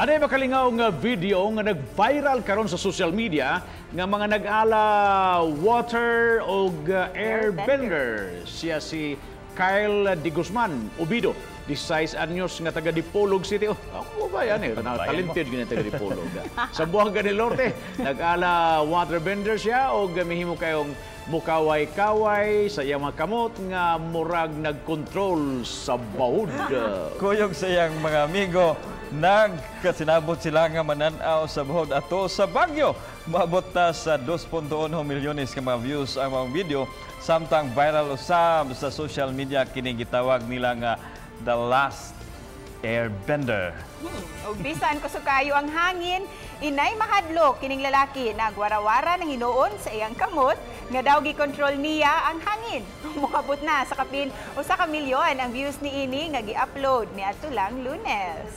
Anay makalingaw nga video nga nag-viral karon sa social media nga mga nag-ala water og airbender. Siya si Kyle Di Guzman Obido, 16 anyos nga taga Dipolog City. Oh, ako ba yan eh? Talented gini taga Dipolog. Sa Zamboanga del Norte, nag-ala waterbender siya og mihimo kayong mukaway-kaway sa iyang mga kamot nga murag nagkontrol sa bahud. Kuyog sa iyang mga amigo, nagkasinabot sila nga manan-aw sa buhod ato sa Baguio. Maabot ta sa 2.1 milyones ka mga views ang mga video samtang viral usab sa social media. Kini gitawag nila nga The Last Airbender. Ug bisan kusog kayo ang hangin, inay mahadlok kining lalaki, nagwarawara ng hinuon sa iyang kamot nga daw gikontrol niya ang hangin. Moabot na sa kapin 1 ka milyon ang views niini nga gi-upload niadto lang Lunes.